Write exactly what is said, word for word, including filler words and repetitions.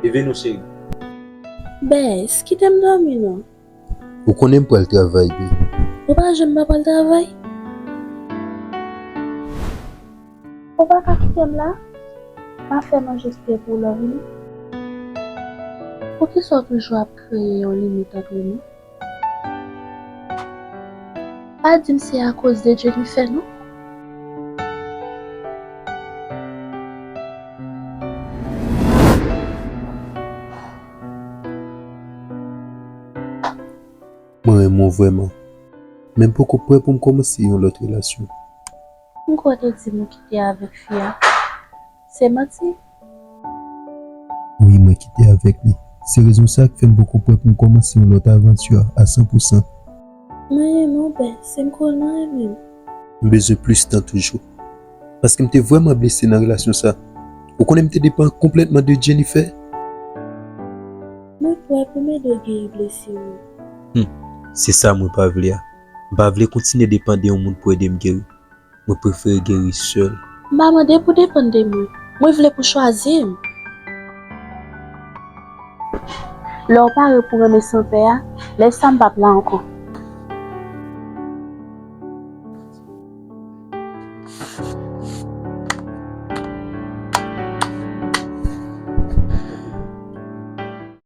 Leve non, cheri. Bès, kite m dòmi non. Ou konnen m pral travay, baby. Ou pa janm pa pral travay? Ou pa ka kite m la? M a fè manje site pou w lè w vini. Poukisa w toujou ap kreye yon limit antre nou? Pa di m se akoz de Jennifer non. Mwen renmen w vrèman. Men m poko prè pou m kòmanse yon lòt relasyon. M kwè w te di m ou kite avèk fi a. Se manti? Wi, mwen kite avèk li. Se rezon sa k fè m poko prè pou m kòmanse yon lòt avanti a san pou san. Mwen renmen w, Bès, se m konnen w renmen m. M bezwen plis tan toujou. Paske m te vrèman blese nan relasyon sa. Ou konnen m te depann konplètman de Jennifer. Mwen prè pou m ede w geri blesi w yo. Se sa mwen pa vle a. M pa vle kontinye depann de yon moun pou ede m geri. Mwen prefere geri sèl. M pa mande pou depann de mwen. Mwen vle pou chwazi m. Lè w pare pou renmen san pè a, lè sa m p ap la ankò.